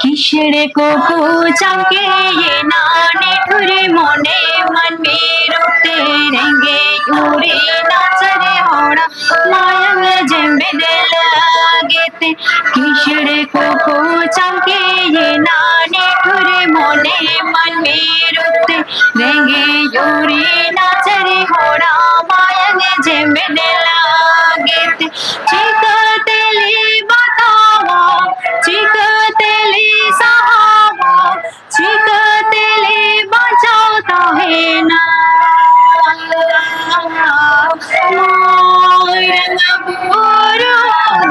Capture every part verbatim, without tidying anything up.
ᱠᱤᱥᱟᱹᱬ ᱠᱚᱠᱚ ᱪᱟᱢᱠᱮᱭᱮᱱᱟ, ᱱᱤᱴᱷᱩᱨ ᱢᱚᱱᱮ ᱢᱟᱹᱱᱢᱤ ᱨᱩᱯ ᱛᱮ, ᱨᱮᱸᱜᱮᱡ ᱩᱨᱤ ᱱᱟᱪᱟᱨ ᱦᱚᱲᱟᱜ ᱢᱟᱭᱟᱝ ᱡᱮᱢᱵᱮᱫ ᱞᱟᱹᱜᱤᱫ ᱛᱮ᱾ ᱠᱤᱥᱟᱹᱬ ᱠᱚᱠᱚ ᱪᱟᱢᱠᱮᱭᱮᱱᱟ, ᱱᱤᱴᱷᱩᱨ ᱢᱚᱱᱮ ᱢᱟᱹᱱᱢᱤ ᱨᱩᱯ ᱛᱮ, ᱨᱮᱸᱜᱮᱡ ᱩᱨᱤ ᱱᱟᱪᱟᱨ ᱦᱚᱲᱟᱜ ᱢᱟᱭᱟᱝ ᱡᱮᱢᱵᱮᱫ ᱞᱟᱹᱜᱤᱫ ᱛᱮ᱾ ᱪᱤᱠᱟᱹᱛᱮᱞᱮ ᱵᱟᱛᱟᱣᱟ, ᱪᱤᱠᱟᱹᱛᱮᱞᱮ ᱥᱟᱦᱟᱣᱟ, ᱪᱤᱠᱟᱹᱛᱮᱞᱮ ᱵᱟᱧᱪᱟᱣ ᱛᱟᱦᱮᱱᱟ? ᱢᱟᱨᱟᱝ ᱵᱩᱨᱩ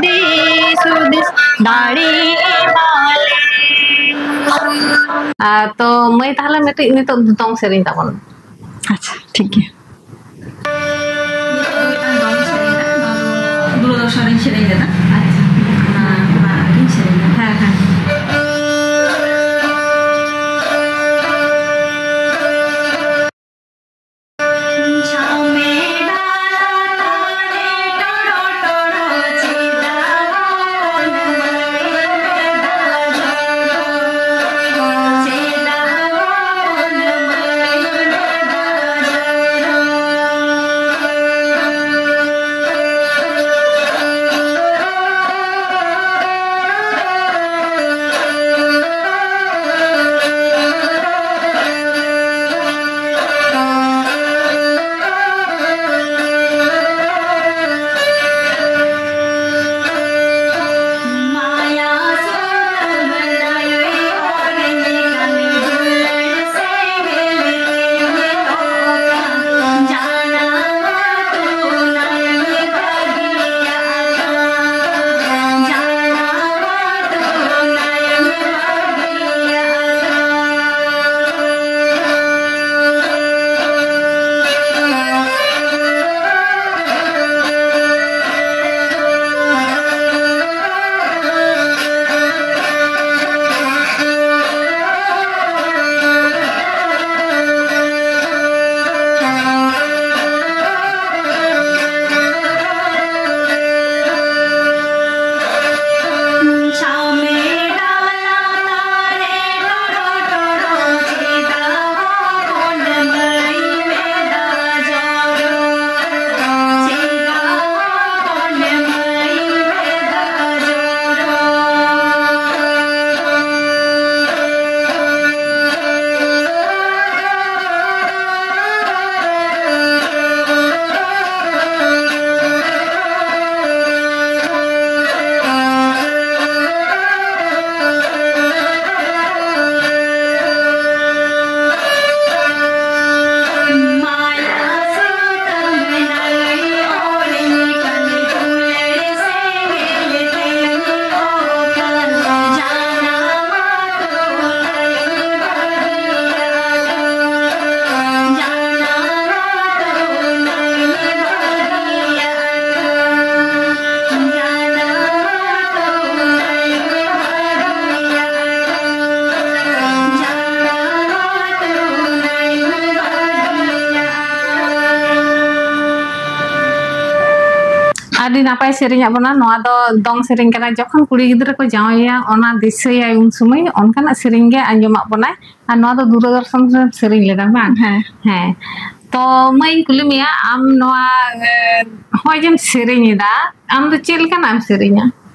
ᱫᱤᱥ ᱦᱩᱫᱤᱥ ᱫᱟᱲᱮ ᱮᱢᱟᱞᱮ᱾ ᱟᱨ ᱛᱚ ᱢᱟᱹᱭ, ᱛᱟᱦᱞᱮ ᱢᱤᱫᱴᱤᱡ ᱱᱤᱛᱚᱜ ᱫᱚᱝ ᱥᱮᱨᱮᱧ ᱛᱟᱵᱚᱱ ᱢᱮ᱾ ᱟᱪᱪᱷᱟ, ᱴᱷᱤᱠ ᱜᱮᱭᱟ᱾ ᱱᱤᱛᱚᱜ ᱫᱚ ᱢᱤᱫᱴᱟᱝ ᱫᱚᱝ ᱥᱮᱨᱮᱧ ᱢᱮᱱᱟᱜᱼᱟ, ᱱᱚᱣᱟ ᱫᱚ ᱫᱩᱨᱚᱫᱚᱨᱥᱚᱱ ᱨᱤᱧ ᱥᱮᱨᱮᱧ ᱞᱮᱫᱟ᱾ ᱟᱪᱪᱷᱟ᱾ ᱚᱱᱟ, ᱚᱱᱟ ᱜᱤᱧ ᱥᱮᱨᱮᱧᱟ᱾ ᱦᱮᱸ, ᱦᱮᱸ᱾ ᱱᱟᱯᱟᱭ ᱥᱮᱨᱮᱧᱟᱜ ᱵᱚᱱᱟ᱾ ᱱᱚᱣᱟ ᱫᱚ ᱫᱚᱝ ᱥᱮᱨᱮᱧ ᱠᱟᱱᱟ, ᱡᱚᱠᱷᱚᱱ ᱠᱩᱲᱤ ᱜᱤᱫᱽᱨᱟᱹ ᱠᱚ ᱡᱟᱶᱟᱭᱮᱭᱟ ᱚᱱᱟ ᱫᱤᱥᱟᱹᱭᱟᱭ ᱩᱱ ᱥᱚᱢᱚᱭ ᱚᱱᱠᱟᱱᱟᱜ ᱥᱮᱨᱮᱧ ᱜᱮ ᱟᱸᱡᱚᱢᱟᱜ ᱵᱚᱱᱟᱭ᱾ ᱟᱨ ᱱᱚᱣᱟ ᱫᱚ ᱫᱩᱨᱚᱫᱚᱨᱥᱚᱱ ᱨᱮ ᱥᱮᱨᱮᱧ ᱞᱮᱫᱟ ᱵᱟᱝ? ᱦᱮᱸ᱾ ᱦᱮᱸ᱾ ᱛᱚ ᱢᱟᱹᱭ, ᱤᱧ ᱠᱩᱞᱤ ᱢᱮᱭᱟ, ᱟᱢ ᱱᱚᱣᱟ ᱮ, ᱱᱚᱜᱼᱚᱭ ᱡᱮᱢ ᱥᱮᱨᱮᱧ ᱮᱫᱟ, ᱟᱢ ᱫᱚ ᱪᱮᱫ ᱞᱮᱠᱟᱱᱟᱜ ᱮᱢ ᱥᱮᱨᱮᱧᱟ?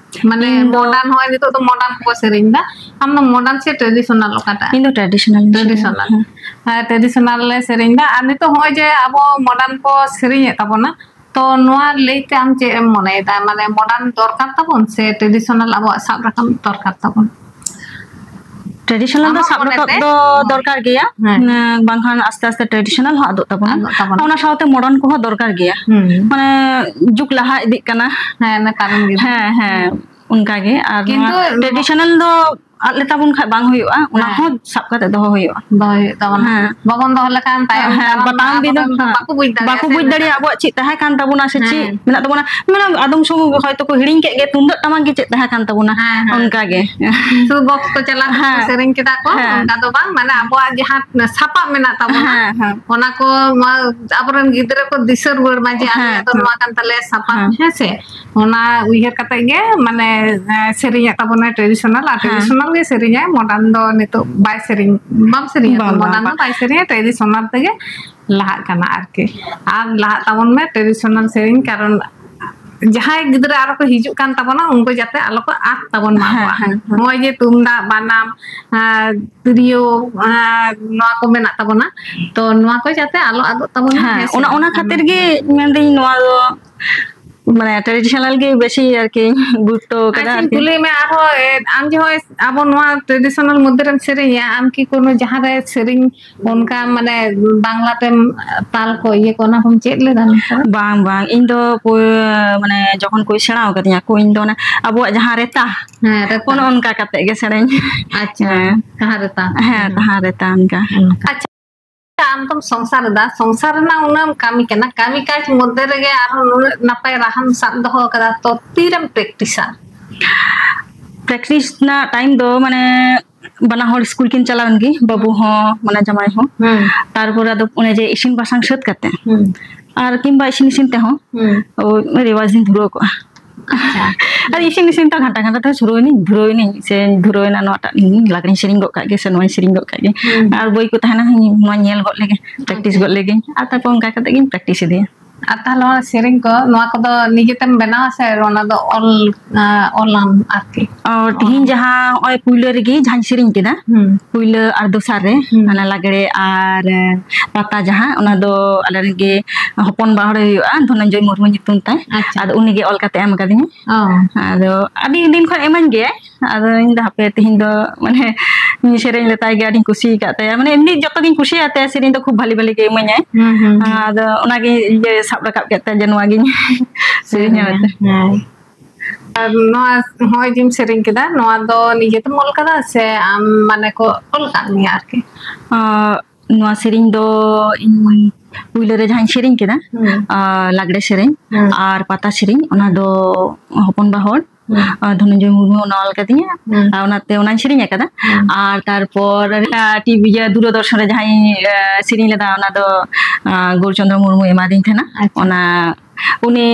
ᱢᱟᱱᱮ ᱤᱧ ᱫᱚ ᱢᱚᱰᱟᱨᱱ, ᱦᱚᱸᱜᱼᱚᱭ ᱱᱤᱛᱚᱜ ᱫᱚ ᱢᱚᱰᱟᱨᱱ ᱠᱚᱠᱚ ᱥᱮᱨᱮᱧ ᱮᱫᱟ, ᱟᱢ ᱫᱚ ᱢᱚᱰᱟᱨᱱ ᱥᱮ ᱴᱨᱮᱰᱤᱥᱚᱱᱟᱞ ᱚᱠᱟᱴᱟᱜ? ᱤᱧ ᱫᱚ ᱴᱨᱮᱰᱤᱥᱚᱱᱟᱞ ᱤᱧ ᱥᱮᱨᱮᱧᱟ᱾ ᱴᱨᱮᱰᱤᱥᱚᱱᱟᱞ᱾ ᱦᱮᱸ᱾ ᱦᱮᱸ, ᱴᱨᱮᱰᱤᱥᱚᱱᱟᱞ ᱞᱮ ᱥᱮᱨᱮᱧ ᱮᱫᱟ᱾ ᱟᱨ ᱱᱤᱛᱚᱜ ᱦᱚᱸᱜᱼᱚᱭ ᱡᱮ ᱟᱵᱚ ᱢᱚᱰᱟᱨᱱ ᱠᱚ ᱥᱮᱨᱮᱧᱮᱫ ᱛᱟᱵᱚᱱᱟ, ᱛᱚ ᱱᱚᱣᱟ ᱞᱟᱹᱭᱛᱮ ᱟᱢ ᱪᱮᱫ ᱮᱢ ᱢᱚᱱᱮᱭᱮᱫᱟ? ᱢᱟᱱᱮ ᱢᱚᱰᱟᱨᱱ ᱫᱚᱨᱠᱟᱨ ᱛᱟᱵᱚᱱ ᱥᱮ ᱴᱨᱮᱰᱤᱥᱚᱱᱟᱞ ᱟᱵᱚᱣᱟᱜ ᱥᱟᱵ ᱨᱟᱠᱟᱵ ᱫᱚᱨᱠᱟᱨ ᱛᱟᱵᱚᱱ? ᱴᱨᱮᱰᱤᱥᱚᱱᱟᱞ ᱫᱚ ᱟᱢᱟᱜ ᱥᱟᱵ ᱨᱟᱠᱟᱵ ᱢᱚᱱᱮᱛᱮ? ᱫᱚ ᱦᱮᱸ᱾ ᱫᱚᱨᱠᱟᱨ ᱜᱮᱭᱟ᱾ ᱦᱮᱸ᱾ ᱮᱸ, ᱵᱟᱝᱠᱷᱟᱱ ᱟᱥᱛᱮ ᱟᱥᱛᱮ ᱴᱨᱮᱰᱤᱥᱚᱱᱟᱞ ᱦᱚᱸ ᱟᱫᱚᱜ ᱛᱟᱵᱚᱱᱟ᱾ ᱟᱫᱚᱜ ᱛᱟᱵᱚᱱᱟ᱾ ᱚᱱᱟ ᱥᱟᱶᱛᱮ ᱢᱚᱰᱟᱨᱱ ᱠᱚᱦᱚᱸ ᱫᱚᱨᱠᱟᱨ ᱜᱮᱭᱟ᱾ ᱦᱩᱸ᱾ ᱢᱟᱱᱮ ᱡᱩᱜᱽ ᱞᱟᱦᱟ ᱤᱫᱤᱜ ᱠᱟᱱᱟ᱾ ᱦᱮᱸ, ᱚᱱᱟ ᱠᱟᱨᱚᱱ ᱜᱮ᱾ ᱦᱮᱸ, ᱦᱮᱸ, ᱚᱱᱠᱟ ᱜᱮ᱾ ᱟᱨ ᱠᱤᱱᱛᱩ ᱱᱚᱣᱟ ᱴᱨᱮᱰᱤᱥᱚᱱᱟᱞ ᱫᱚ ᱟᱫ ᱞᱮᱛᱟ ᱵᱚᱱ ᱠᱷᱟᱡ ᱵᱟᱝ ᱦᱩᱭᱩᱜᱼᱟ, ᱚᱱᱟ ᱦᱮᱸ᱾ ᱦᱚᱸ ᱥᱟᱵ ᱠᱟᱛᱮ ᱫᱚᱦᱚ ᱦᱩᱭᱩᱜᱼᱟ᱾ ᱫᱚᱦᱚ ᱦᱩᱭᱩᱜ ᱛᱟᱵᱚᱱᱟ᱾ ᱦᱮᱸ᱾ ᱵᱟᱵᱚᱱ ᱫᱚᱦᱚ ᱞᱮᱠᱷᱟᱱ ᱛᱟᱭᱚᱢ ᱦᱮᱸ, ᱫᱟᱨᱟᱢ ᱵᱟᱛᱟᱣ ᱟᱵᱚ ᱵᱤᱫᱟᱹ, ᱨᱮᱱ ᱫᱚ ᱦᱮᱸ᱾ ᱵᱟᱠᱚ ᱵᱩᱡᱽ ᱫᱟᱲᱮᱭᱟᱜᱼᱟ ᱵᱟᱠᱚ ᱥᱮ ᱵᱩᱡᱽ ᱪᱮᱫ ᱫᱟᱲᱮᱭᱟᱜᱼᱟ᱾ ᱢᱮᱱᱟᱜ ᱛᱟᱵᱚᱱᱟ᱾ ᱦᱮᱸ᱾ ᱢᱟᱱᱮ ᱟᱫᱚᱢ ᱥᱚᱢᱚᱭ ᱦᱚᱭᱛᱳ ᱠᱚ ᱦᱤᱲᱤᱧ ᱠᱮᱫ ᱜᱮ, ᱛᱩᱢᱫᱟᱹᱜ ᱴᱟᱢᱟᱠ ᱜᱮ ᱪᱮᱫ ᱛᱟᱦᱮᱸ ᱠᱟᱱ ᱛᱟᱵᱚᱱᱟ, ᱦᱮᱸ, ᱦᱮᱸ᱾ ᱚᱱᱠᱟ ᱜᱮ᱾ ᱥᱩᱫᱷᱩ ᱵᱚᱠᱥ ᱠᱚ ᱪᱟᱞᱟᱣ ᱠᱟᱛᱮ ᱠᱚ ᱦᱮᱸ᱾ ᱥᱮᱨᱮᱧ ᱠᱮᱫᱟ ᱠᱚ, ᱦᱮᱸ᱾ ᱚᱱᱠᱟ ᱫᱚ ᱵᱟᱝ, ᱢᱟᱱᱮ ᱟᱵᱚᱣᱟᱜ ᱡᱟᱦᱟᱸ ᱥᱟᱯᱟᱵ ᱢᱮᱱᱟᱜ ᱛᱟᱵᱚᱱᱟ, ᱦᱮᱸ, ᱦᱮᱸ᱾ ᱚᱱᱟ ᱠᱚ ᱢᱟ ᱟᱵᱚᱨᱮᱱ ᱜᱤᱫᱽᱨᱟᱹ ᱠᱚ ᱫᱤᱥᱟᱹ ᱨᱩᱣᱟᱹᱲ ᱢᱟ ᱡᱮ ᱦᱮᱸ, ᱟᱞᱮᱭᱟᱜ ᱫᱚ ᱦᱮᱸ᱾ ᱱᱚᱣᱟ ᱠᱟᱱ ᱛᱟᱞᱮᱭᱟ ᱥᱟᱯᱟᱵ, ᱦᱮᱸ᱾ ᱦᱮᱸ ᱥᱮ? ᱚᱱᱟ ᱩᱭᱦᱟᱹᱨ ᱠᱟᱛᱮ ᱜᱮ, ᱢᱟᱱᱮ, ᱮ, ᱥᱮᱨᱮᱧᱟᱜ ᱛᱟᱵᱚᱱᱟ ᱴᱨᱮᱰᱤᱥᱚᱱᱟᱞ, ᱟᱨ ᱦᱮᱸ᱾ ᱴᱨᱮᱰᱤᱥᱚᱱᱟᱞ ᱜᱮ ᱥᱮᱨᱮᱧᱟᱭ, ᱢᱚᱰᱟᱨᱱ ᱫᱚ ᱱᱤᱛᱚᱜ ᱵᱟᱭ ᱥᱮᱨᱮᱧ, ᱵᱟᱢ ᱥᱮᱨᱮᱧᱟ ᱛᱚ, ᱵᱟᱝ, ᱵᱟᱝ, ᱢᱚᱰᱟᱨᱱ ᱫᱚ ᱵᱟᱝ᱾ ᱵᱟᱭ ᱥᱮᱨᱮᱧᱟ, ᱴᱨᱮᱰᱤᱥᱚᱱᱟᱞ ᱛᱮᱜᱮ ᱞᱟᱦᱟᱜ ᱠᱟᱱᱟ ᱟᱨᱠᱤ᱾ ᱟᱨ ᱞᱟᱦᱟᱜ ᱛᱟᱵᱚᱱ ᱢᱮ ᱴᱨᱮᱰᱤᱥᱚᱱᱟᱞ ᱥᱮᱨᱮᱧ, ᱠᱟᱨᱚᱱ ᱡᱟᱦᱟᱸᱭ ᱜᱤᱫᱽᱨᱟᱹ ᱟᱨᱚ ᱠᱚ ᱦᱤᱡᱩᱜ ᱠᱟᱱ ᱛᱟᱵᱚᱱᱟ, ᱩᱱᱠᱩ ᱡᱟᱛᱮ ᱟᱞᱚ ᱠᱚ ᱟᱫ ᱛᱟᱵᱚᱱ ᱢᱟ ᱦᱮᱸ, ᱟᱵᱚᱣᱟᱜ᱾ ᱦᱮᱸ, ᱦᱮᱸ᱾ ᱱᱚᱜᱼᱚᱭ ᱡᱮ ᱛᱩᱢᱫᱟᱜ, ᱵᱟᱱᱟᱢ, ᱟᱨ ᱛᱤᱨᱭᱳ, ᱟᱨ ᱱᱚᱣᱟ ᱠᱚ ᱢᱮᱱᱟᱜ ᱛᱟᱵᱚᱱᱟ, ᱛᱚ ᱱᱚᱣᱟ ᱠᱚ ᱡᱟᱛᱮ ᱟᱞᱚ ᱟᱫᱚᱜ ᱛᱟᱵᱚᱱ ᱢᱟ, ᱦᱮᱸ, ᱦᱮᱸ ᱥᱮ ᱚᱱᱟ, ᱵᱟᱝ? ᱚᱱᱟ ᱠᱷᱟᱹᱛᱤᱨ ᱜᱮ ᱢᱮᱱᱫᱟᱹᱧ ᱱᱚᱣᱟ ᱫᱚ ᱢᱟᱱᱮ ᱴᱨᱮᱰᱤᱥᱚᱱᱟᱞ ᱜᱮ ᱵᱮᱥᱤ ᱟᱨᱠᱤ ᱜᱩᱨᱩᱛᱛᱚ ᱠᱟᱫᱟ ᱟᱪᱪᱷᱟᱧ ᱟᱨᱠᱤ᱾ ᱠᱩᱞᱤ ᱢᱮ ᱟᱨᱦᱚᱸ, ᱮ, ᱟᱢ ᱡᱮ ᱦᱚᱸᱜᱼᱚᱭ ᱟᱵᱚ ᱱᱚᱣᱟ ᱴᱨᱮᱰᱤᱥᱚᱱᱟᱞ ᱢᱚᱫᱽᱫᱷᱮ ᱨᱮᱢ ᱥᱮᱨᱮᱧᱟ, ᱟᱢ ᱠᱤ ᱠᱳᱱᱳ ᱡᱟᱦᱟᱸ ᱨᱮ ᱥᱮᱨᱮᱧ ᱚᱱᱠᱟ ᱢᱟᱱᱮ ᱵᱟᱝᱞᱟ ᱛᱮᱢ ᱛᱟᱞ ᱠᱚ ᱤᱭᱟᱹ ᱠᱚ ᱚᱱᱟ ᱠᱚᱢ ᱪᱮᱫ ᱞᱮᱫᱟ ᱱᱚᱝᱠᱟ? ᱵᱟᱝ, ᱵᱟᱝ, ᱤᱧ ᱫᱚ ᱯᱳ-, ᱢᱟᱱᱮ ᱡᱚᱠᱷᱚᱱ ᱠᱚ ᱥᱮᱬᱟ ᱟᱠᱟᱫᱤᱧᱟ ᱠᱚ, ᱤᱧ ᱫᱚ ᱚᱱᱮ ᱟᱵᱚᱣᱟᱜ ᱡᱟᱦᱟᱸ ᱨᱮᱛᱟ, ᱦᱮᱸ, ᱨᱮᱛᱟ᱾ ᱚᱱᱮ ᱚᱱᱠᱟ ᱠᱟᱛᱮ ᱜᱮ ᱥᱮᱨᱮᱧ᱾ ᱟᱪᱪᱷᱟ, ᱦᱮᱸ᱾ ᱡᱟᱦᱟᱸ ᱨᱮᱛᱟ᱾ ᱦᱮᱸ, ᱦᱮᱸ᱾ ᱛᱟᱦᱟᱸ ᱨᱮᱛᱟ ᱚᱱᱠᱟ᱾ ᱚᱱᱠᱟ᱾ ᱟᱪᱪᱷᱟ, ᱟᱢ ᱫᱚᱢ ᱥᱚᱝᱥᱟᱨ ᱮᱫᱟ, ᱥᱚᱝᱥᱟᱨ ᱨᱮᱱᱟᱜ ᱩᱱᱟᱹᱜ ᱮᱢ ᱠᱟᱹᱢᱤ ᱠᱟᱱᱟ, ᱠᱟᱹᱢᱤ ᱠᱟᱡᱽ ᱢᱚᱫᱽᱫᱷᱮ ᱨᱮᱜᱮ ᱟᱨᱦᱚᱸ ᱱᱩᱱᱟᱹᱜ ᱱᱟᱯᱟᱭ ᱨᱟᱦᱟᱢ ᱥᱟᱵ ᱫᱚᱦᱚ ᱟᱠᱟᱫᱟ, ᱛᱚ ᱛᱤᱨᱮᱢ ᱯᱨᱮᱠᱴᱤᱥᱟ? ᱯᱨᱮᱠᱴᱤᱥ ᱨᱮᱱᱟᱜ ᱴᱟᱭᱤᱢ ᱫᱚ ᱢᱟᱱᱮ ᱵᱟᱱᱟ ᱦᱚᱲ ᱥᱠᱩᱞ ᱠᱤᱱ ᱪᱟᱞᱟᱣ ᱮᱱ ᱜᱮ, ᱵᱟᱹᱵᱩ ᱦᱚᱸ, ᱢᱟᱱᱮ ᱡᱟᱢᱟᱭ ᱦᱚᱸ᱾ ᱦᱩᱸ᱾ ᱛᱟᱨᱯᱚᱨ ᱟᱫᱚ ᱚᱱᱮ ᱡᱮ ᱤᱥᱤᱱ ᱵᱟᱥᱟᱝ ᱥᱟᱹᱛ ᱠᱟᱛᱮ, ᱦᱩᱸ᱾ ᱟᱨ ᱠᱤᱝᱵᱟ ᱤᱥᱤᱱ ᱤᱥᱤᱱ ᱛᱮᱦᱚᱸ ᱦᱩᱸ᱾ ᱳᱭ ᱨᱮᱣᱟᱡᱽ ᱤᱧ ᱫᱷᱩᱨᱟᱹᱣ ᱠᱚᱜᱼᱟ᱾ ᱟᱪᱪᱷᱟ᱾ ᱟᱨ ᱤᱥᱤᱱ ᱤᱥᱤᱱ ᱛᱮ ᱜᱷᱟᱱᱴᱟ ᱜᱷᱟᱱᱴᱟ ᱛᱮ ᱥᱩᱨᱩᱭᱮᱱᱟᱹᱧ, ᱥᱮ ᱫᱷᱩᱨᱟᱹᱣᱮᱱᱟ, ᱱᱚᱣᱟᱴᱟᱜ ᱤᱧ ᱞᱟᱜᱽᱲᱮᱧ ᱥᱮᱨᱮᱧ ᱜᱚᱫ ᱠᱟᱜ ᱜᱮ, ᱥᱮ ᱱᱚᱣᱟᱧ ᱥᱮᱨᱮᱧ ᱜᱚᱫ ᱠᱟᱜ ᱜᱮ᱾ ᱦᱩᱸ᱾ ᱟᱨ ᱵᱳᱭ ᱠᱚ ᱛᱟᱦᱮᱱᱟ, ᱱᱚᱣᱟᱧ ᱧᱮᱞ ᱜᱚᱫ ᱞᱮᱜᱮ, ᱯᱨᱮᱠᱴᱤᱥ ᱟᱪᱪᱷᱟ᱾ ᱜᱚᱫ ᱞᱮᱜᱮᱧ, ᱟᱨ ᱛᱟᱨᱯᱚᱨ ᱚᱱᱠᱟ ᱠᱟᱛᱮ ᱜᱤᱧ ᱯᱨᱮᱠᱴᱤᱥ ᱤᱫᱤᱭᱟ᱾ ᱟᱨ ᱛᱟᱦᱞᱮ ᱚᱱᱟ ᱥᱮᱨᱮᱧ ᱠᱚ, ᱱᱚᱣᱟ ᱠᱚᱫᱚ ᱱᱤᱡᱮ ᱛᱮᱢ ᱵᱮᱱᱟᱣᱟ ᱥᱮ ᱚᱱᱟ ᱫᱚ ᱚᱞ, ᱟ, ᱚᱞᱟᱢ ᱟᱨᱠᱤ? ᱚ, ᱛᱤᱦᱤᱧ ᱚ᱾ ᱡᱟᱦᱟᱸ ᱱᱚᱜᱼᱚᱭ ᱯᱩᱭᱞᱟᱹ ᱨᱮᱜᱮ ᱡᱟᱦᱟᱸᱧ ᱥᱮᱨᱮᱧ ᱠᱮᱫᱟ, ᱦᱩᱸ᱾ ᱯᱩᱭᱞᱟᱹ ᱟᱨ ᱫᱚᱥᱟᱨ ᱨᱮ, ᱦᱩᱸ᱾ ᱚᱱᱟ ᱞᱟᱜᱽᱲᱮ ᱟᱨ, ᱮ, ᱯᱟᱛᱟ ᱡᱟᱦᱟᱸ, ᱚᱱᱟ ᱫᱚ ᱟᱞᱮ ᱨᱮᱱ ᱜᱮ ᱦᱚᱯᱚᱱ ᱵᱟ ᱦᱚᱲᱮ ᱦᱩᱭᱩᱜᱼᱟ, ᱫᱷᱚᱱᱚᱱᱡᱚᱭ ᱢᱩᱨᱢᱩ ᱧᱩᱛᱩᱢ ᱛᱟᱭ᱾ ᱟᱪᱪᱷᱟ᱾ ᱟᱫᱚ ᱩᱱᱤ ᱜᱮ ᱚᱞ ᱠᱟᱛᱮ ᱮᱢ ᱠᱟᱫᱤᱧᱟ᱾ ᱚ᱾ ᱟᱫᱚ ᱟᱹᱰᱤ ᱫᱤᱱ ᱠᱷᱚᱱ ᱮᱢᱟᱹᱧ ᱜᱮᱭᱟᱭ᱾ ᱟᱫᱚ ᱤᱧ ᱫᱚ ᱦᱟᱯᱮ ᱛᱤᱦᱤᱧ ᱫᱚ ᱢᱟᱱᱮ ᱥᱮᱨᱮᱧ ᱞᱮᱛᱟᱭ ᱜᱮ, ᱟᱹᱰᱤᱧ ᱠᱩᱥᱤ ᱟᱠᱟᱫ ᱛᱟᱭᱟ᱾ ᱢᱟᱱᱮ ᱮᱢᱱᱤ ᱡᱚᱛᱚ ᱜᱤᱧ ᱠᱩᱥᱤᱭᱟᱜ ᱛᱟᱭᱟ ᱥᱮᱨᱮᱧ ᱫᱚ, ᱠᱷᱩᱵ ᱵᱷᱟᱞᱤ ᱵᱷᱟᱞᱤ ᱜᱮ ᱮᱢᱟᱹᱧᱟᱭ᱾ ᱦᱩᱸ, ᱦᱩᱸ, ᱦᱩᱸ᱾ ᱟᱫᱚ ᱚᱱᱟᱜᱮ ᱤᱭᱟᱹ ᱥᱟᱵ ᱨᱟᱠᱟᱵ ᱠᱮᱫ ᱛᱟᱭᱟ ᱡᱮ ᱱᱚᱣᱟ ᱜᱤᱧ ᱥᱮᱨᱮᱧᱟ ᱥᱮᱨᱮᱧᱟ, ᱢᱮᱱᱛᱮ᱾ ᱦᱮᱸ᱾ ᱟᱨ ᱱᱚᱣᱟ ᱦᱚᱸᱜᱼᱚᱭ ᱡᱮᱢ ᱥᱮᱨᱮᱧ ᱠᱮᱫᱟ, ᱱᱚᱣᱟ ᱫᱚ ᱱᱤᱡᱮ ᱛᱮᱢ ᱚᱞ ᱠᱟᱫᱟ ᱥᱮ ᱟᱢ ᱢᱟᱱᱮ ᱠᱚ ᱚᱞ ᱠᱟᱫ ᱢᱮᱭᱟ ᱟᱨᱠᱤ? ᱟᱸ, ᱱᱚᱣᱟ ᱥᱮᱨᱮᱧ ᱫᱚ ᱤᱧ ᱯᱩᱭᱞᱟᱹ ᱨᱮ ᱡᱟᱦᱟᱸᱧ ᱥᱮᱨᱮᱧ ᱠᱮᱫᱟ, ᱦᱩᱸ᱾ ᱟᱸ, ᱞᱟᱜᱽᱲᱮ ᱥᱮᱨᱮᱧ ᱦᱩᱸ᱾ ᱟᱨ ᱯᱟᱛᱟ ᱥᱮᱨᱮᱧ, ᱚᱱᱟ ᱫᱚ ᱦᱚᱯᱚᱱ ᱵᱟ ᱦᱚᱲ, ᱦᱩᱸ᱾ ᱟᱸ, ᱫᱷᱚᱱᱚᱱᱡᱚᱭ ᱢᱩᱨᱢᱩ ᱚᱱᱟ ᱚᱞ ᱠᱟᱫᱤᱧᱟ᱾ ᱦᱩᱸ᱾ ᱟᱨ ᱚᱱᱟᱛᱮ ᱚᱱᱟᱧ ᱥᱮᱨᱮᱧ ᱟᱠᱟᱫᱟ᱾ ᱦᱩᱸ᱾ ᱟᱨ ᱛᱟᱨᱯᱚᱨ, ᱟᱸ, ᱴᱤᱵᱷᱤ, ᱤᱭᱟᱹ, ᱫᱩᱨᱚᱫᱚᱨᱥᱚᱱ ᱨᱮ ᱡᱟᱦᱟᱸᱧ, ᱟᱸ, ᱥᱮᱨᱮᱧ ᱞᱮᱫᱟ, ᱚᱱᱟ ᱫᱚ, ᱟᱸ, ᱜᱳᱣᱩᱨ ᱪᱚᱱᱫᱨᱚ ᱢᱩᱨᱢᱩᱭ ᱮᱢᱟᱫᱤᱧ ᱛᱟᱦᱮᱱᱟ᱾ ᱟᱪᱪᱷᱟ᱾ ᱚᱱᱟ ᱩᱱᱤ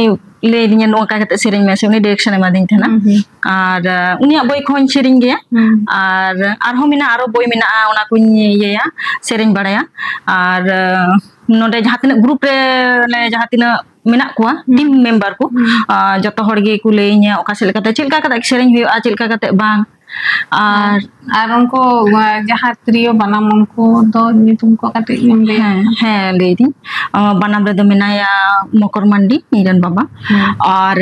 ᱞᱟᱹᱭ ᱟᱹᱫᱤᱧᱟ, "ᱱᱚᱝᱠᱟ ᱠᱟᱛᱮ ᱥᱮᱨᱮᱧ ᱢᱮ", ᱥᱮ ᱩᱱᱤ ᱰᱤᱨᱮᱠᱥᱚᱱ ᱮᱢᱟᱫᱤᱧ ᱛᱟᱦᱮᱱᱟ᱾ ᱦᱩᱸ, ᱦᱩᱸ᱾ ᱟᱨ, ᱟᱸ, ᱩᱱᱤᱭᱟᱜ ᱵᱳᱭ ᱠᱚᱦᱚᱸᱧ ᱥᱮᱨᱮᱧ ᱜᱮᱭᱟ᱾ ᱦᱩᱸ᱾ ᱟᱨ ᱟᱨᱦᱚᱸ ᱢᱮᱱᱟᱜᱼᱟ, ᱟᱨᱚ ᱵᱳᱭ ᱢᱮᱱᱟᱜᱼᱟ, ᱚᱱᱟ ᱠᱚᱧ ᱤᱭᱟᱹᱭᱟ, ᱥᱮᱨᱮᱧ ᱵᱟᱲᱟᱭᱟ᱾ ᱟᱨ, ᱟᱸ, ᱱᱚᱰᱮ ᱡᱟᱦᱟᱸ ᱛᱤᱱᱟᱹᱜ ᱜᱨᱩᱯ ᱨᱮ, ᱚᱱᱮ ᱡᱟᱦᱟᱸ ᱛᱤᱱᱟᱹᱜ ᱢᱮᱱᱟᱜ ᱠᱚᱣᱟ, ᱦᱩᱸ᱾ ᱴᱤᱢ ᱢᱮᱢᱵᱟᱨ ᱠᱚ, ᱦᱩᱸ᱾ ᱟᱸ, ᱡᱚᱛᱚ ᱦᱚᱲ ᱜᱮᱠᱚ ᱞᱟᱹᱭᱟᱹᱧᱟ, ᱚᱠᱟ ᱥᱮᱫ ᱞᱮᱠᱟᱛᱮ, ᱪᱮᱫ ᱞᱮᱠᱟ ᱠᱟᱛᱮ ᱥᱮᱨᱮᱧ ᱦᱩᱭᱩᱜᱼᱟ, ᱪᱮᱫ ᱞᱮᱠᱟ ᱠᱟᱛᱮ ᱵᱟᱝ᱾ ᱟᱨ ᱟᱨ ᱩᱱᱠᱩ, ᱟᱸ, ᱡᱟᱦᱟᱸ ᱛᱤᱨᱭᱳ ᱵᱟᱱᱟᱢ, ᱩᱱᱠᱩ ᱫᱚ ᱧᱩᱛᱩᱢ ᱠᱚ ᱠᱟᱹᱴᱤᱡ ᱮᱢ ᱞᱟᱹᱭᱟ? ᱦᱮᱸ, ᱦᱮᱸ, ᱞᱟᱹᱭ ᱫᱤᱧ᱾ ᱟᱸ, ᱵᱟᱱᱟᱢ ᱨᱮᱫᱚ ᱢᱮᱱᱟᱭᱟ ᱢᱚᱠᱚᱨ ᱢᱟᱱᱰᱤ, ᱤᱧ ᱨᱮᱱ ᱵᱟᱵᱟ᱾ ᱦᱮᱸ᱾ ᱟᱨ,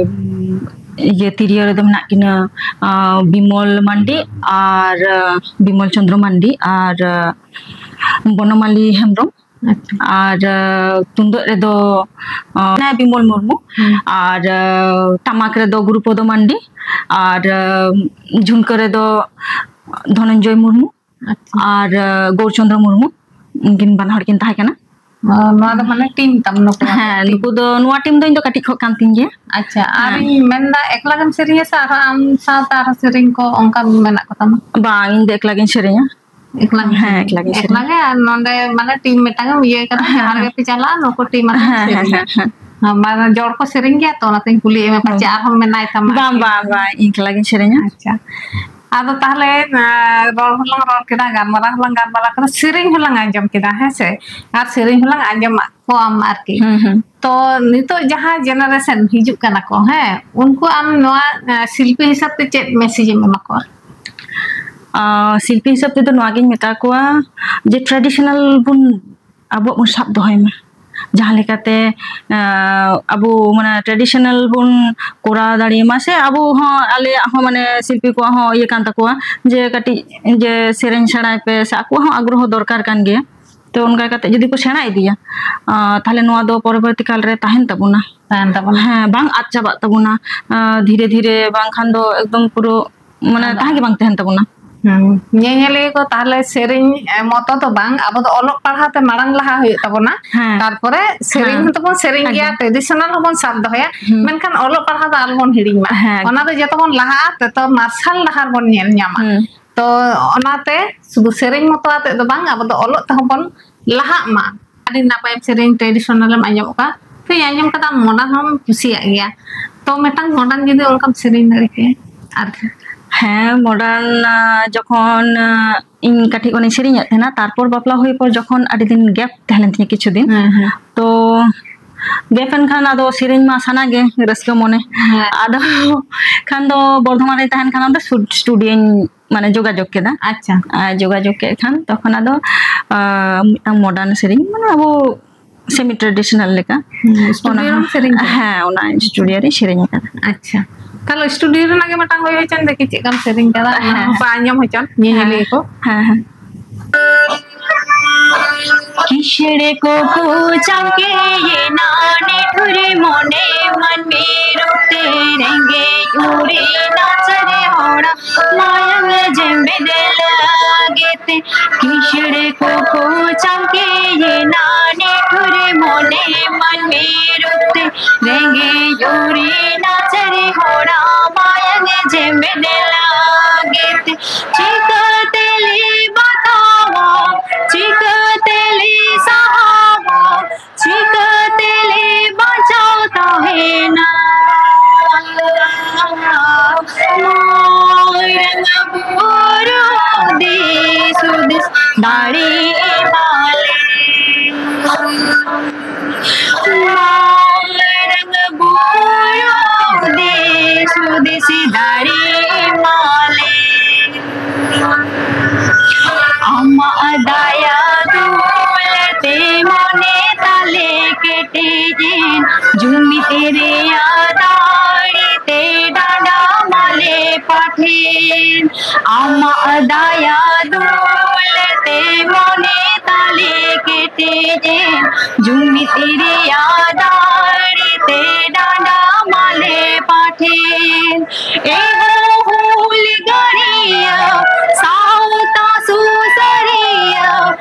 ᱩᱢ, ᱤᱭᱟᱹ, ᱛᱤᱨᱭᱳ ᱨᱮᱫᱚ ᱢᱮᱱᱟᱜ ᱠᱤᱱᱟᱹ, ᱟᱸ, ᱵᱤᱢᱚᱞ ᱢᱟᱱᱰᱤ ᱟᱨ, ᱟᱸ, ᱵᱤᱢᱚᱞ ᱪᱚᱸᱫᱽᱨᱚ ᱢᱟᱱᱰᱤ ᱟᱨ, ᱟᱸ, ᱵᱚᱱᱚᱢᱟᱞᱤ ᱦᱮᱢᱵᱨᱚᱢ᱾ ᱟᱪᱪᱷᱟ᱾ ᱟᱨ, ᱟᱸ, ᱛᱩᱢᱫᱟᱹᱜ ᱨᱮᱫᱚ, ᱟᱸ, ᱵᱤᱢᱚᱞ ᱢᱩᱨᱢᱩ᱾ ᱦᱩᱸ᱾ ᱟᱨ, ᱟᱸ, ᱴᱟᱢᱟᱠ ᱨᱮᱫᱚ ᱜᱩᱨᱩᱯᱚᱫᱚ ᱢᱟᱱᱰᱤ᱾ ᱟᱨ, ᱟᱸ, ᱡᱷᱩᱱᱠᱟᱹ ᱨᱮᱫᱚ ᱫᱷᱚᱱᱚᱱᱡᱚᱭ ᱢᱩᱨᱢᱩ᱾ ᱟᱪᱪᱷᱟ᱾ ᱟᱨ, ᱟᱸ, ᱜᱳᱣᱨᱪᱚᱱᱫᱨᱚ ᱢᱩᱨᱢᱩ, ᱩᱱᱠᱤᱱ ᱵᱟᱱᱟ ᱦᱚᱲ ᱠᱤᱱ ᱛᱟᱦᱮᱸ ᱠᱟᱱᱟ᱾ ᱚ, ᱱᱚᱣᱟ ᱫᱚ ᱢᱟᱱᱮ ᱴᱤᱢ ᱛᱟᱢ, ᱱᱩᱠᱩ ᱟᱛᱮ ᱦᱮᱸ, ᱴᱤᱢ᱾ ᱱᱩᱠᱩ ᱫᱚ, ᱱᱚᱣᱟ ᱴᱤᱢ ᱫᱚ ᱤᱧ ᱫᱚ ᱠᱟᱹᱴᱤᱡ ᱠᱷᱚᱱ ᱠᱟᱱ ᱛᱤᱧ ᱜᱮᱭᱟ᱾ ᱟᱪᱪᱷᱟ, ᱦᱮᱸ᱾ ᱟᱨᱤᱧ ᱢᱮᱱᱫᱟ, ᱮᱠᱞᱟ ᱜᱮᱢ ᱥᱮᱨᱮᱧᱟ ᱥᱮ ᱟᱨᱦᱚᱸ ᱟᱢ ᱥᱟᱶᱛᱮ ᱟᱨᱦᱚᱸ ᱥᱮᱨᱮᱧ ᱠᱚ ᱚᱱᱠᱟ ᱢᱮᱱᱟᱜ ᱠᱚ ᱛᱟᱢᱟ? ᱵᱟᱝ, ᱤᱧ ᱫᱚ ᱮᱠᱞᱟ ᱜᱤᱧ ᱥᱮᱨᱮᱧᱟ᱾ ᱮᱠᱞᱟ ᱜᱮ ᱦᱮᱸ, ᱥᱮᱨᱮᱧ? ᱮᱠᱞᱟ ᱜᱮ ᱥᱮᱨᱮᱧ᱾ ᱮᱠᱞᱟ ᱜᱮ, ᱟᱨ ᱱᱚᱰᱮ ᱢᱟᱱᱮ ᱴᱤᱢ ᱢᱤᱫᱴᱟᱝ ᱮᱢ ᱤᱭᱟᱹ ᱠᱟᱫᱟ, ᱦᱮᱸ, ᱡᱟᱦᱟᱸ ᱨᱮᱜᱮ ᱦᱮᱸ᱾ ᱯᱮ ᱪᱟᱞᱟᱜᱼᱟ, ᱱᱩᱠᱩ ᱴᱤᱢ ᱟᱛᱮ ᱦᱮᱸ, ᱦᱮᱸ, ᱥᱮᱨᱮᱧᱟ᱾ ᱦᱮᱸ, ᱦᱮᱸ᱾ ᱦᱮᱸ, ᱢᱟᱱᱮ ᱡᱚᱲ ᱠᱚ ᱥᱮᱨᱮᱧ ᱜᱮᱭᱟ ᱛᱚ, ᱚᱱᱟᱛᱮᱧ ᱠᱩᱞᱤᱭᱮᱫ ᱢᱮ, ᱯᱟᱪᱮ ᱦᱮᱸ᱾ ᱟᱨᱦᱚᱸ ᱢᱮᱱᱟᱭ ᱛᱟᱢᱟ ᱵᱟᱝ, ᱟᱨᱠᱤ᱾ ᱵᱟᱝ, ᱵᱟᱝ, ᱤᱧ ᱮᱠᱞᱟ ᱜᱤᱧ ᱥᱮᱨᱮᱧᱟ᱾ ᱟᱪᱪᱷᱟ᱾ ᱟᱫᱚ ᱛᱟᱦᱚᱞᱮ, ᱮᱸ, ᱨᱚᱲ ᱦᱚᱸᱞᱟᱝ ᱨᱚᱲ ᱠᱮᱫᱟ, ᱜᱟᱞᱢᱟᱨᱟᱣ ᱦᱚᱸᱞᱟᱝ ᱜᱟᱞᱢᱟᱨᱟᱣ ᱠᱮᱫᱟ, ᱥᱮᱨᱮᱧ ᱦᱚᱸᱞᱟᱝ ᱟᱸᱡᱚᱢ ᱠᱮᱫᱟ, ᱦᱮᱸ ᱥᱮ? ᱟᱨ ᱥᱮᱨᱮᱧ ᱦᱚᱸᱞᱟᱝ ᱟᱸᱡᱚᱢᱟᱜ ᱠᱚᱣᱟᱢ ᱟᱨᱠᱤ᱾ ᱦᱩᱸ, ᱦᱩᱸ᱾ ᱛᱚ, ᱱᱤᱛᱚᱜ ᱡᱟᱦᱟᱸ ᱡᱮᱱᱟᱨᱮᱥᱚᱱ ᱦᱤᱡᱩᱜ ᱠᱟᱱᱟ ᱠᱚ, ᱦᱮᱸ, ᱩᱱᱠᱩ ᱟᱢ ᱱᱚᱣᱟ, ᱮᱸ, ᱥᱤᱞᱯᱤ ᱦᱤᱥᱟᱹᱵ ᱛᱮ ᱪᱮᱫ ᱢᱮᱥᱮᱡᱽ ᱮᱢ ᱮᱢᱟ ᱠᱚᱣᱟ? ᱟᱸ, ᱥᱤᱞᱯᱤ ᱦᱤᱥᱟᱹᱵ ᱛᱮᱫᱚ ᱱᱚᱣᱟ ᱜᱤᱧ ᱢᱮᱛᱟ ᱠᱚᱣᱟ ᱡᱮ traditional ᱵᱚᱱ, ᱟᱵᱚᱣᱟᱜ ᱵᱚᱱ ᱥᱟᱵ ᱫᱚᱦᱚᱭ ᱢᱟ᱾ ᱡᱟᱦᱟᱸ ᱞᱮᱠᱟᱛᱮ, ᱟᱸ, ᱟᱵᱚ ᱢᱟᱱᱮ traditional ᱵᱚᱱ ᱠᱚᱨᱟᱣ ᱫᱟᱲᱮᱭᱟᱜ ᱢᱟ, ᱥᱮ ᱟᱵᱚ ᱦᱚᱸ, ᱟᱞᱮᱭᱟᱜ ᱦᱚᱸ ᱢᱟᱱᱮ ᱥᱤᱞᱯᱤ ᱠᱚᱣᱟᱜ ᱦᱚᱸ ᱤᱭᱟᱹ ᱠᱟᱱ ᱛᱟᱠᱚᱣᱟ ᱡᱮ ᱠᱟᱹᱴᱤᱡ ᱡᱮ ᱥᱮᱨᱮᱧ ᱥᱮᱬᱟᱭ ᱯᱮ, ᱥᱮ ᱟᱠᱚᱣᱟᱜ ᱦᱚᱸ ᱟᱜᱽᱨᱚᱦᱚ ᱫᱚᱨᱠᱟᱨ ᱠᱟᱱ ᱜᱮᱭᱟ᱾ ᱛᱚ ᱚᱱᱠᱟ ᱠᱟᱛᱮ ᱡᱩᱫᱤ ᱠᱚ ᱥᱮᱬᱟ ᱤᱫᱤᱭᱟ, ᱟᱸ, ᱛᱟᱦᱞᱮ ᱱᱚᱣᱟ ᱫᱚ ᱯᱚᱨᱚᱵᱚᱨᱛᱤ ᱠᱟᱞ ᱨᱮ ᱛᱟᱦᱮᱱ ᱛᱟᱵᱚᱱᱟ᱾ ᱛᱟᱦᱮᱱ ᱛᱟᱵᱚᱱᱟ᱾ ᱦᱮᱸ, ᱵᱟᱝ ᱟᱫ ᱪᱟᱵᱟᱜ ᱛᱟᱵᱚᱱᱟ᱾ ᱟᱸ, ᱫᱷᱤᱨᱮ ᱫᱷᱤᱨᱮ ᱵᱟᱝᱠᱷᱟᱱ ᱫᱚ ᱮᱠᱫᱚᱢ ᱯᱩᱨᱟᱹ ᱢᱟᱱᱮ ᱟᱫᱚ ᱛᱟᱦᱮᱸ ᱜᱮ ᱵᱟᱝ ᱛᱟᱦᱮᱱ ᱛᱟᱵᱚᱱᱟ᱾ ᱦᱩᱸ᱾ ᱧᱮᱧᱮᱞᱤᱭᱟᱹ ᱠᱚ ᱛᱟᱦᱞᱮ ᱥᱮᱨᱮᱧ, ᱮ, ᱢᱚᱛᱚ ᱫᱚ ᱵᱟᱝ, ᱟᱵᱚ ᱫᱚ ᱚᱞᱚᱜ ᱯᱟᱲᱦᱟᱣ ᱛᱮ ᱢᱟᱲᱟᱝ ᱞᱟᱦᱟ ᱦᱩᱭᱩᱜ ᱛᱟᱵᱚᱱᱟ᱾ ᱦᱮᱸ᱾ ᱛᱟᱨᱯᱚᱨᱮ ᱥᱮᱨᱮᱧ ᱦᱮᱸ᱾ ᱦᱚᱸᱛᱚ ᱵᱚᱱ ᱥᱮᱨᱮᱧ ᱜᱮᱭᱟ, ᱮᱠᱫᱚᱢ᱾ Traditional ᱦᱚᱸᱵᱚᱱ ᱥᱟᱵ ᱫᱚᱦᱚᱭᱟ, ᱦᱩᱸ᱾ ᱢᱮᱱᱠᱷᱟᱱ ᱚᱞᱚᱜ ᱯᱟᱲᱦᱟᱣ ᱫᱚ ᱟᱞᱚᱵᱚᱱ ᱦᱤᱲᱤᱧ ᱢᱟ᱾ ᱦᱮᱸ, ᱚᱱᱟ ᱫᱚ ᱮᱠᱫᱚᱢ᱾ ᱡᱚᱛᱚ ᱵᱚᱱ ᱞᱟᱦᱟᱜᱼᱟ, ᱛᱚᱛᱚ ᱢᱟᱨᱥᱟᱞ ᱰᱟᱦᱟᱨ ᱵᱚᱱ ᱧᱮᱞ ᱧᱟᱢᱟ᱾ ᱦᱩᱸ᱾ ᱛᱚ ᱚᱱᱟᱛᱮ ᱥᱩᱫᱷᱩ ᱥᱮᱨᱮᱧ ᱢᱚᱛᱚ ᱟᱛᱮᱫ ᱫᱚ ᱵᱟᱝ, ᱟᱵᱚ ᱫᱚ ᱚᱞᱚᱜ ᱛᱮᱦᱚᱸ ᱵᱚᱱ ᱞᱟᱦᱟᱜ ᱢᱟ᱾ ᱟᱹᱰᱤ ᱱᱟᱯᱟᱭ ᱥᱮᱨᱮᱧ, traditional ᱮᱢ ᱟᱸᱡᱚᱢ ᱟᱠᱟᱫ, ᱛᱚᱧ ᱟᱸᱡᱚᱢ ᱠᱟᱫᱟ, modern ᱦᱚᱸᱢ ᱠᱩᱥᱤᱭᱟᱜ ᱜᱮᱭᱟ᱾ ᱛᱚ ᱢᱤᱫᱴᱟᱝ modern ᱡᱩᱫᱤ ᱚᱱᱠᱟᱢ ᱥᱮᱨᱮᱧ ᱫᱟᱲᱮ ᱠᱮᱭᱟ ᱟᱨᱠᱤ᱾ ᱦᱮᱸ, modern, ᱟᱸ, ᱡᱚᱠᱷᱚᱱ, ᱟᱸ, ᱤᱧ ᱠᱟᱹᱴᱤᱡ ᱠᱷᱚᱱᱤᱧ ᱥᱮᱨᱮᱧᱮᱫ ᱛᱟᱦᱮᱱᱟ, ᱛᱟᱨᱯᱚᱨ ᱵᱟᱯᱞᱟ ᱦᱩᱭ ᱯᱚᱨ ᱡᱚᱠᱷᱚᱱ ᱟᱹᱰᱤ ᱫᱤᱱ gap ᱛᱟᱦᱮᱸ ᱞᱮᱱ ᱛᱤᱧᱟ ᱠᱤᱪᱷᱩ ᱫᱤᱱ, ᱦᱮᱸ, ᱦᱮᱸ᱾ ᱛᱚ gap ᱮᱱ ᱠᱷᱟᱱ ᱟᱫᱚ ᱥᱮᱨᱮᱧ ᱢᱟ ᱥᱟᱱᱟ ᱜᱮ, ᱨᱟᱹᱥᱠᱟᱹ ᱢᱚᱱᱮ᱾ ᱦᱮᱸ᱾ ᱟᱫᱚ ᱠᱷᱟᱱ ᱫᱚ ᱵᱚᱨᱫᱷᱚᱢᱟᱱ ᱨᱤᱧ ᱛᱟᱦᱮᱱ ᱠᱷᱟᱱ ᱚᱸᱰᱮ ᱥᱴᱩ-, studioᱧ ᱢᱟᱱᱮ ᱡᱳᱜᱟᱡᱳᱜᱽ ᱠᱮᱫᱟ᱾ ᱟᱪᱪᱷᱟ᱾ ᱟᱨ ᱡᱳᱜᱟᱡᱳᱜᱽ ᱠᱮᱫ ᱠᱷᱟᱱ ᱛᱚᱠᱷᱚᱱ ᱟᱫᱚ, ᱟᱸ, ᱢᱤᱫᱴᱟᱝ modern ᱥᱮᱨᱮᱧ, ᱢᱟᱱᱮ ᱟᱵᱚ semi traditional ᱞᱮᱠᱟ᱾ ᱦᱩᱸ, ᱚᱱᱟ studio ᱨᱮᱢ ᱦᱚᱸ, ᱥᱮᱨᱮᱧ ᱠᱮᱫᱟ? ᱦᱮᱸ, ᱚᱱᱟ studio ᱨᱤᱧ ᱥᱮᱨᱮᱧ ᱟᱠᱟᱫᱟ᱾ ᱟᱪᱪᱷᱟ᱾ ᱛᱟᱦᱞᱮ studio ᱨᱮᱱᱟᱜ ᱜᱮ ᱢᱤᱫᱴᱟᱝ ᱦᱩᱭ ᱦᱚᱪᱚᱱ ᱫᱮ, ᱪᱮᱫ ᱞᱮᱠᱟᱢ ᱥᱮᱨᱮᱧ ᱠᱟᱫᱟ, ᱚᱱᱟ ᱦᱮᱸ᱾ ᱦᱚᱸᱠᱚ ᱟᱸᱡᱚᱢ ᱦᱚᱪᱚᱱ ᱧᱮᱧᱮᱞᱤᱭᱟᱹ ᱦᱮᱸ᱾ ᱠᱚ᱾ ᱦᱮᱸ, ᱦᱮᱸ᱾ ᱠᱤᱥᱲᱮ ᱠᱚᱠᱚ ᱪᱟᱢᱠᱮᱭᱮᱱᱟ, ᱱᱤᱴᱷᱩᱨ ᱢᱚᱱᱮ ᱢᱟᱹᱱᱢᱤ ᱨᱩᱯ ᱛᱮ, ᱨᱮᱸᱜᱮᱡ ᱩᱨᱤ ᱱᱟᱪᱟᱨ ᱦᱚᱲᱟᱜ ᱢᱟᱭᱟᱝ ᱡᱮᱢᱵᱮᱫ ᱞᱟᱹᱜᱤᱫ ᱛᱮ᱾ ᱠᱤᱥᱲᱮ ᱠᱚᱠᱚ ᱪᱟᱢᱠᱮᱭᱮᱱᱟ, ᱱᱤᱴᱷᱩᱨ ᱢᱚᱱᱮ ᱢᱟᱹᱱᱢᱤ ᱨᱩᱯ ᱛᱮ, ᱨᱮᱸᱜᱮᱡ ᱩᱨᱤ ᱱᱟᱪᱟᱨ ᱦᱚᱲᱟᱜ ᱢᱟᱭᱟᱝ ᱡᱮᱢᱵᱮᱫ ᱞᱟᱹᱜᱤᱫ ᱛᱮ᱾ ᱪᱤᱠᱟᱹᱛᱮ ᱞᱤᱵᱟ ᱫᱟᱭᱟ ᱫᱩᱞᱟᱹᱲ ᱛᱮ ᱢᱚᱱᱮ ᱛᱟᱞᱮ ᱠᱮᱴᱮᱡᱮᱱ, ᱡᱩᱢᱤᱫ ᱨᱮᱭᱟᱜ ᱫᱟᱲᱮ ᱛᱮ ᱰᱟᱸᱰᱟ ᱢᱟᱞᱮ ᱯᱟᱴᱷᱮᱱ᱾ ᱟᱢᱟᱜ ᱫᱟᱭᱟ ᱫᱩᱞᱟᱹᱲ ᱛᱮ ᱢᱚᱱᱮ ᱛᱟᱞᱮ ᱠᱮᱴᱮᱡᱮᱱ, ᱡᱩᱢᱤᱫ ᱨᱮᱭᱟᱜ ᱫᱟᱲᱮ ᱛᱮ ᱰᱟᱸᱰᱟ ᱢᱟᱞᱮ ᱯᱟᱴᱷᱮᱱ᱾ ᱮ ᱦᱳ ᱦᱩᱞᱜᱟᱹᱨᱤᱭᱟᱹ, ᱥᱟᱶᱛᱟ ᱥᱩᱥᱟᱹᱨᱤᱭᱟᱹ,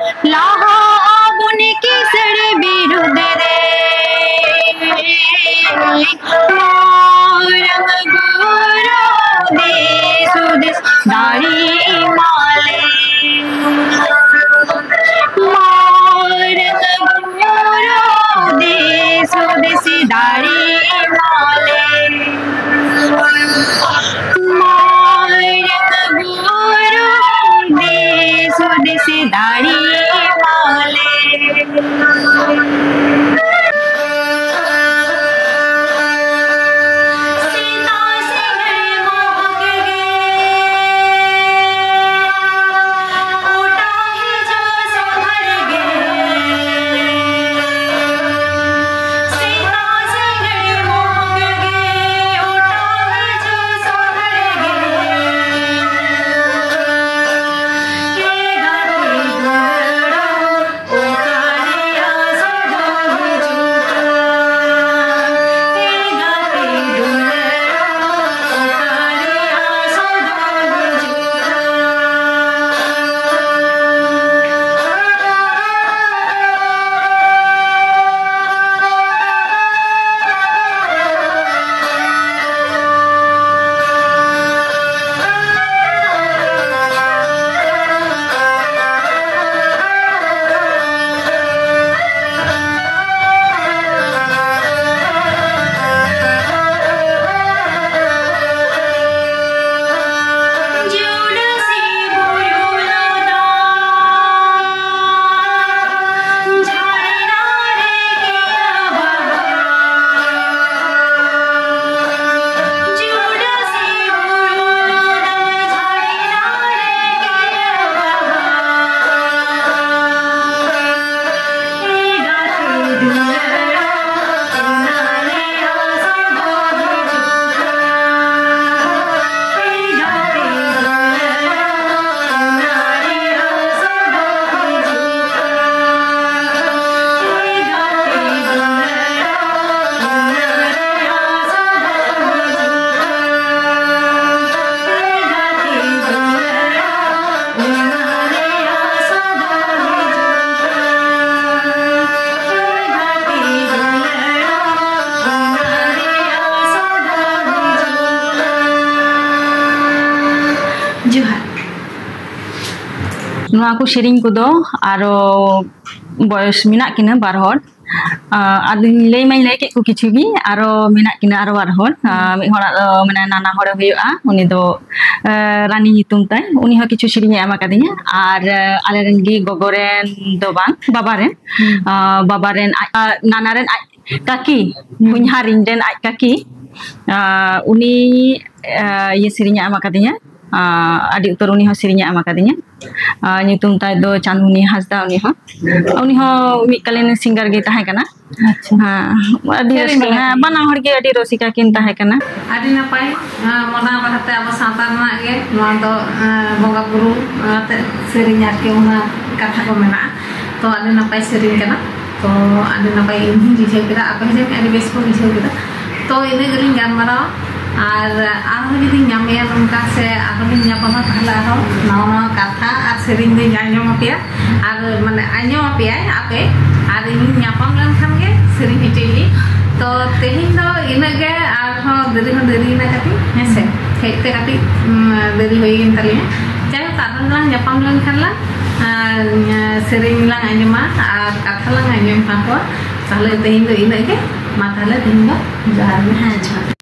ᱞᱟᱦᱟ ᱟᱵᱚᱱ ᱠᱤᱥᱟᱹᱬ ᱵᱤᱨᱩᱫᱽ ᱨᱮ᱾ ᱢᱟᱨᱟᱝ ᱵᱩᱨᱩ ᱫᱤᱥ ᱦᱩᱫᱤᱥ ᱫᱟᱲᱮ ᱮᱢᱟᱞᱮ᱾ ᱢᱟᱨᱟᱝ ᱵᱩᱨᱩ ᱫᱤᱥ ᱦᱩᱫᱤᱥ ᱫᱟᱲᱮ ᱮᱢᱟᱞᱮ᱾ ᱢᱟᱨᱟᱝ ᱵᱩᱨᱩ ᱫᱤᱥ ᱦᱩᱫᱤᱥ ᱫᱟᱲᱮ ᱮᱢᱟᱞᱮ᱾ ᱥᱮᱛᱟᱜ ᱥᱤᱸᱜᱟᱹᱲ ᱢᱚᱦᱚᱠ ᱜᱮ᱾ ᱡᱚᱦᱟᱨ᱾ ᱱᱚᱣᱟ ᱠᱚ ᱥᱮᱨᱮᱧ ᱠᱚᱫᱚ ᱟᱨᱚ ᱵᱚᱭᱚᱥ ᱢᱮᱱᱟᱜ ᱠᱤᱱᱟᱹ ᱵᱟᱨ ᱦᱚᱲ᱾ ᱟᱫᱚᱧ ᱞᱟᱹᱭ ᱢᱟᱧ ᱞᱟᱹᱭ ᱠᱮᱫ ᱠᱚ ᱠᱤᱪᱷᱩ ᱜᱮ, ᱟᱨᱚ ᱢᱮᱱᱟᱜ ᱠᱤᱱᱟᱹ ᱟᱨᱚ ᱵᱟᱨ ᱦᱚᱲ᱾ ᱢᱤᱫ ᱦᱚᱲᱟᱜ ᱫᱚ ᱢᱟᱱᱮ ᱱᱟᱱᱟ ᱦᱚᱲᱮ ᱦᱩᱭᱩᱜᱼᱟ, ᱩᱱᱤ ᱫᱚ ᱨᱟᱱᱤ ᱧᱩᱛᱩᱢ ᱛᱟᱭ, ᱩᱱᱤ ᱦᱚᱸ ᱠᱤᱪᱷᱩ ᱥᱮᱨᱮᱧ ᱮ ᱮᱢ ᱟᱠᱟᱫᱤᱧᱟ᱾ ᱟᱨ ᱟᱞᱮ ᱨᱮᱱ ᱜᱮ ᱜᱚᱜᱚ ᱨᱮᱱ ᱫᱚ ᱵᱟᱝ, ᱵᱟᱵᱟ ᱨᱮᱱ, ᱵᱟᱵᱟ ᱨᱮᱱ ᱟᱡ ᱱᱟᱱᱟ ᱨᱮᱱ ᱟᱡ ᱠᱟᱹᱠᱤ, ᱦᱚᱧᱦᱟᱨ ᱤᱧ ᱨᱮᱱ ᱟᱡ ᱠᱟᱹᱠᱤ, ᱩᱱᱤ ᱤᱭᱟᱹ ᱥᱮᱨᱮᱧ ᱮ ᱮᱢ ᱟᱠᱟᱫᱤᱧᱟ᱾ ᱟᱹᱰᱤ ᱩᱛᱟᱹᱨ ᱩᱱᱤ ᱦᱚᱸ ᱥᱮᱨᱮᱧ ᱮ ᱮᱢ ᱟᱠᱟᱫᱤᱧᱟ᱾ ᱧᱩᱛᱩᱢ ᱛᱟᱭ ᱫᱚ ᱪᱟᱸᱫᱽᱢᱩᱱᱤ ᱦᱟᱸᱥᱫᱟ᱾ ᱩᱱᱤ ᱦᱚᱸ, ᱩᱱᱤ ᱦᱚᱸ ᱢᱤᱫ ᱠᱟᱞᱤᱱ ᱥᱤᱝᱜᱟᱨ ᱜᱮ ᱛᱟᱦᱮᱸ ᱠᱟᱱᱟ᱾ ᱟᱪᱪᱷᱟ᱾ ᱦᱮᱸ, ᱟᱹᱰᱤ ᱨᱟᱹᱥᱠᱟᱹ᱾ ᱦᱮᱸ, ᱵᱟᱱᱟ ᱦᱚᱲ ᱜᱮ ᱟᱹᱰᱤ ᱨᱩᱥᱤᱠᱟ ᱠᱤᱱ ᱛᱟᱦᱮᱸ ᱠᱟᱱᱟ᱾ ᱟᱹᱰᱤ ᱱᱟᱯᱟᱭ᱾ ᱢᱚᱰᱟᱨᱱ ᱨᱟᱦᱟᱛᱮ ᱟᱵᱚ ᱥᱟᱶᱛᱟ ᱨᱮᱱᱟᱜ ᱜᱮ ᱱᱚᱣᱟ ᱫᱚ, ᱵᱚᱸᱜᱟ ᱵᱩᱨᱩ ᱟᱛᱮ ᱥᱮᱨᱮᱧ ᱟᱨᱠᱤ, ᱚᱱᱟ ᱠᱟᱛᱷᱟ ᱠᱚ ᱢᱮᱱᱟᱜᱼᱟ᱾ ᱛᱚ, ᱟᱹᱰᱤ ᱱᱟᱯᱟᱭ ᱥᱮᱨᱮᱧ ᱠᱟᱱᱟ᱾ ᱛᱚ, ᱟᱹᱰᱤ ᱱᱟᱯᱟᱭ ᱤᱧ ᱦᱚᱸᱧ ᱵᱩᱡᱷᱟᱹᱣ ᱠᱮᱫᱟ, ᱟᱯᱮ ᱦᱚᱸ ᱡᱟᱹᱱᱤᱡ ᱟᱹᱰᱤ ᱵᱮᱥ ᱠᱚ ᱵᱩᱡᱷᱟᱹᱣ ᱠᱮᱫᱟ᱾ ᱛᱚ, ᱤᱱᱟᱹ ᱜᱮᱞᱤᱧ ᱜᱟᱞᱢᱟᱨᱟᱣᱟ᱾ ᱟᱨ ᱟᱨᱦᱚᱸ ᱡᱩᱫᱤ ᱧᱟᱢᱮᱭᱟ ᱱᱚᱝᱠᱟ, ᱥᱮ ᱟᱨᱦᱚᱸ ᱞᱤᱧ ᱧᱟᱯᱟᱢᱟ, ᱛᱟᱦᱞᱮ ᱟᱨᱦᱚᱸ ᱱᱟᱣᱟ ᱱᱟᱣᱟ ᱠᱟᱛᱷᱟ ᱟᱨ ᱥᱮᱨᱮᱧ ᱫᱚᱧ ᱟᱸᱡᱚᱢ ᱟᱯᱮᱭᱟ᱾ ᱟᱨ ᱢᱟᱱᱮ ᱟᱸᱡᱚᱢ ᱟᱯᱮᱭᱟᱭ ᱟᱯᱮ, ᱟᱨ ᱤᱧ ᱧᱟᱯᱟᱢ ᱞᱮᱱᱠᱷᱟᱱ ᱜᱮ ᱥᱮᱨᱮᱧ ᱦᱚᱪᱚᱭ ᱞᱤᱧ᱾ ᱛᱚ, ᱛᱮᱦᱮᱧ ᱫᱚ ᱤᱱᱟᱹᱜ ᱜᱮ, ᱟᱨᱦᱚᱸ ᱫᱮᱨᱤ ᱦᱚᱸ ᱫᱮᱨᱤᱭᱮᱱᱟ ᱠᱟᱹᱴᱤᱡ, ᱦᱮᱸ ᱥᱮ? ᱦᱮᱡ ᱛᱮ ᱠᱟᱹᱴᱤᱡ ᱫᱮᱨᱤ ᱦᱩᱭᱮᱱ ᱛᱟᱞᱤᱧᱟ᱾ ᱡᱟᱭᱦᱳᱠ, ᱟᱨᱦᱚᱸ ᱞᱟᱝ ᱧᱟᱯᱟᱢ ᱞᱮᱱᱠᱷᱟᱱ ᱞᱟᱝ ᱥᱮᱨᱮᱧ ᱞᱟᱝ ᱟᱸᱡᱚᱢᱟ ᱟᱨ ᱠᱟᱛᱷᱟ ᱞᱟᱝ ᱟᱸᱡᱚᱢ ᱛᱟᱠᱚᱣᱟ᱾ ᱛᱟᱦᱞᱮ ᱛᱮᱦᱮᱧ ᱫᱚ ᱤᱱᱟᱹᱜ ᱜᱮ᱾ ᱢᱟ ᱛᱟᱦᱞᱮ ᱛᱮᱦᱮᱧ ᱫᱚ ᱡᱚᱦᱟᱨ ᱜᱮ᱾ ᱦᱮᱸ, ᱡᱚᱦᱟᱨ᱾